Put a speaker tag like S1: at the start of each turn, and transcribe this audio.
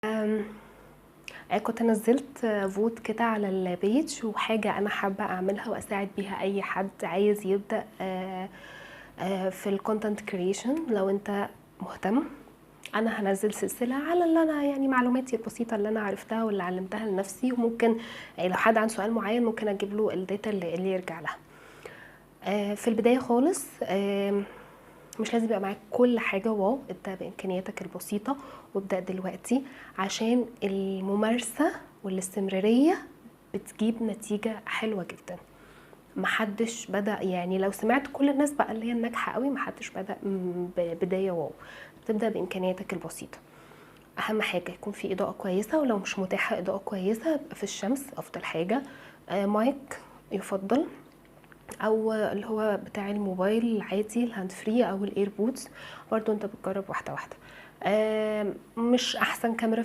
S1: آمم، كنت نزّلت vote كده على الpage، وحاجة أنا حابة أعملها وأساعد بيها أي حد عايز يبدأ في الcontent creation. لو أنت مهتم، أنا هانزّل سلسلة على اللي أنا يعني معلوماتي البسيطة اللي أنا عرفتها واللي علمتها لنفسي، وممكن لو حد عنده سؤال معين ممكن أجيب له الdata اللي يرجع لها. في البداية خالص، مش لازم يبقى معاك كل حاجة wow، ابدأ بإمكانياتك البسيطة وابدأ دلوقتي، عشان الممارسة والاستمرارية بتجيب نتيجة حلوة جدًا. ما حدش بدأ، يعني لو سمعت كل الناس بقى اللي هي الناجحة أوي، ما حدش بدأ بداية wow، بتبدأ بإمكانياتك البسيطة. أهم حاجة يكون في إضاءة كويسة، ولو مش متاحة إضاءة كويسة يبقى في الشمس أفضل حاجة، مايك يُفضّل أو اللي هو بتاع الموبايل العادي الhand free أو الairpods، برضه أنت بتجرّب واحدة، واحدة. مش أحسن كاميرا.